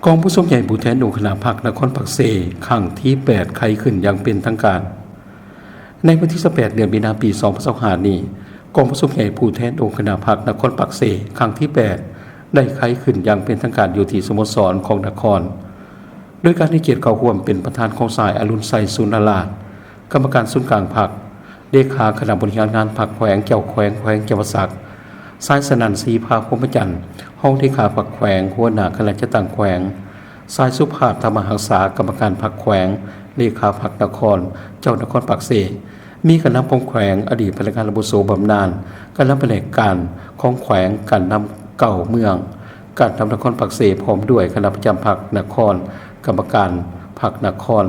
ກອງປະຊຸມໃຫຍ່ຜູ້ແທນອົງຄະນະພັກນະຄອນປາກເຊ ຄັ້ງທີແປດ ໄຂຂຶ້ນຢ່າງເປັນທາງການ. ໃນວັນທີຊາວແປດ ເດືອນມີນາ ປີສອງພັນຊາວຫ້ານີ້, ກອງປະຊຸມໃຫຍ່ຜູ້ແທນອົງຄະນະພັກນະຄອນປາກເຊ ຄັ້ງທີແປດ ໄດ້ໄຂຂຶ້ນຢ່າງເປັນທາງການຢູ່ທີ່ສະໂມສອນຂອງນະຄອນ, ໂດຍການໃຫ້ກຽດເຂົ້າຮ່ວມເປັນປະທານຂອງສະຫາຍ ອະລຸນໄຊ ສຸນນະລາດ, ກຳມະການສູນກາງພັກ, ເລຂາຄະນະບໍລິຫານງານພັກແຂວງ, ເຈົ້າແຂວງແຂວງຈຳປາສັກ, ຊາຍສະໜັນ ສີພາ ພົມມະຈັນ, ຮອງເລຂາພັກແຂວງ, ຫົວໜ້າຄະນະຈັດຕັ້ງແຂວງ, ຊາຍ ສຸພາບ ທຳມະຮັກສາ, ກຳມະການພັກແຂວງ, ເລຂາພັກນະຄອນ, ເຈົ້ານະຄອນປາກເຊ, ມີການນຳຂອງແຂວງ, ອະດີດພະນັກງານອາວຸໂສບຳນານ, ການນຳພະແນກການຂອງແຂວງ, ການນຳເກົ້າເມືອງ, ການນຳນະຄອນປາກເຊ ພ້ອມດ້ວຍຄະນະປະຈຳພັກນະຄອນ, ກຳມະການພັກນະຄອນ,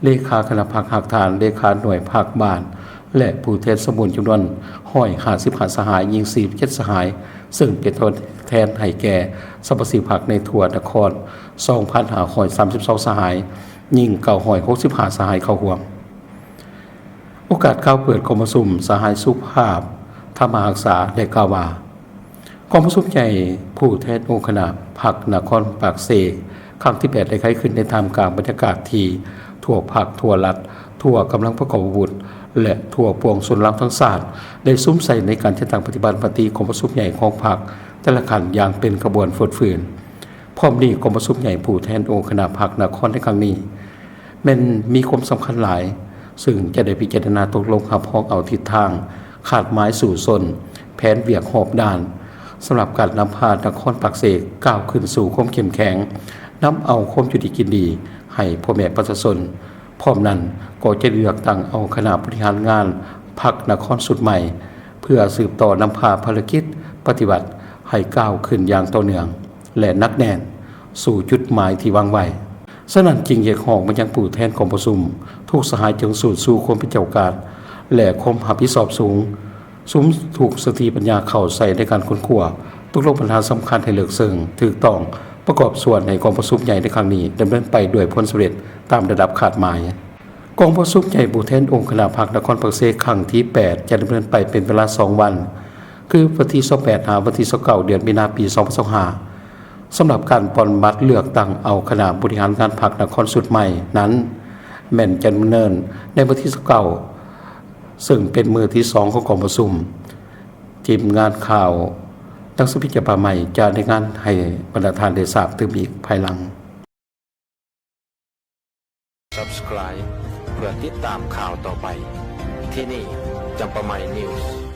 ເລຂາຄະນະພັກຮາກຖານ, ເລຂາໜ່ວຍພັກບ້ານ ແລະ ຜູ້ແທນສະໝູນຈຳນວນຮ້ອຍຫ້າສິບຫ້າສະຫາຍ, ຍິງສີ່ສິບເຈັດສະຫາຍ, ເຊິ່ງເປັນຕົວແທນໃຫ້ແກ່ສະມາຊິກພັກໃນທົ່ວນະຄອນ ສອງພັນຫ້າຮ້ອຍສາມສິບສອງສະຫາຍ, ຍິງເກົ້າຮ້ອຍຫົກສິບຫ້າສະຫາຍເຂົ້າຮ່ວມ. ໂອກາດກ່າວເປີດກອງປະຊຸມ, ສະຫາຍ ສຸພາບ ທຳມະຮັກສາ ໄດ້ກ່າວວ່າ, ກອງປະຊຸມໃຫຍ່ຜູ້ແທນອົງຄະນະພັກນະຄອນປາກເຊ ຄັ້ງທີແປດ ໄດ້ໄຂຂຶ້ນໃນທ່າມກາງບັນຍາກາດທີ່ທົ່ວພັກ, ທົ່ວລັດ, ທົ່ວກຳລັງປະກອບອາວຸດ ແລະ ທົ່ວປວງຊົນລາວທັງຊາດ ໄດ້ສຸມໃສ່ໃນການຈັດຕັ້ງປະຕິບັດມະຕິກອງປະຊຸມໃຫຍ່ຂອງພັກແຕ່ລະຂັ້ນຢ່າງເປັນຂະບວນຟົດຟື້ນ. ພ້ອມນີ້ ກອງປະຊຸມໃຫຍ່ຜູ້ແທນອົງຄະນະພັກນະຄອນໃນຄັ້ງນີ້ ແມ່ນມີຄວາມສຳຄັນຫຼາຍ, ເຊິ່ງຈະໄດ້ພິຈາລະນາຕົກລົງຮັບຮອງເອົາທິດທາງ, ຄາດໝາຍສູ້ຊົນ, ແຜນວຽກຮອບດ້ານ ສຳລັບການນຳພານະຄອນປາກເຊກ້າວຂຶ້ນສູ່ຄວາມເຂັ້ມແຂງ, ນຳເອົາຄວາມຢູ່ດີກິນດີໃຫ້ພໍ່ແມ່ປະຊາຊົນ. ພ້ອມນັ້ນກໍຈະເລືອກຕັ້ງເອົາຄະນະບໍລິຫານງານພັກນະຄອນຊຸດໃໝ່ ເພື່ອສືບຕໍ່ນຳພາພາລະກິດປະຕິວັດໃຫ້ກ້າວຂຶ້ນຢ່າງຕໍ່ເນື່ອງ ແລະ ໜັກແໜ້ນສູ່ຈຸດໝາຍທີ່ວາງໄວ້. ສະນັ້ນຈຶ່ງຮຽກຮ້ອງມາຍັງຜູ້ແທນກອງປະຊຸມ, ທຸກສະຫາຍຈົ່ງສູນສູ່ຄວາມເປັນເຈົ້າການ ແລະ ຄວາມຮັບຜິດຊອບສູງ, ສຸມທຸກສະຕິປັນຍາເຂົ້າໃສ່ໃນການຄົ້ນຄວ້າ, ຕົກລົງບັນຫາສຳຄັນໃຫ້ເລິກເຊິ່ງ, ຖືກຕ້ອງ, ປະກອບສ່ວນໃຫ້ກອງປະຊຸມໃຫຍ່ໃນຄັ້ງນີ້ດຳເນີນໄປດ້ວຍຜົນສຳເລັດຕາມລະດັບຄາດໝາຍ. ກອງປະຊຸມໃຫຍ່ຜູ້ແທນອົງຄະນະພັກນະຄອນປາກເຊຄັ້ງທີແປດ ຈະດຳເນີນໄປເປັນເວລາສອງວັນ, ຄືວັນທີຊາວແປດ ຫາວັນທີຊາວເກົ້າ ເດືອນມີນາ ປີສອງພັນຊາວຫ້າ. ສຳລັບການປ່ອນບັດເລືອກຕັ້ງເອົາຄະນະບໍລິຫານງານພັກນະຄອນຊຸດໃໝ່ນັ້ນ ແມ່ນຈະດຳເນີນໃນວັນທີຊາວເກົ້າ ເຊິ່ງເປັນມື້ທີສອງຂອງກອງປະຊຸມ. ທີມງານຂ່າວໜັງສືພິມຈຳປາໃໝ່ ຈະລາຍງານໃຫ້ບັນດາທ່ານໄດ້ຊາບຕື່ມອີກພາຍຫຼັງ. Subscribe ເພື່ອຕິດຕາມຂ່າວຕໍ່ໄປ. ທີ່ນີ້ ຈຳປາໃໝ່ News.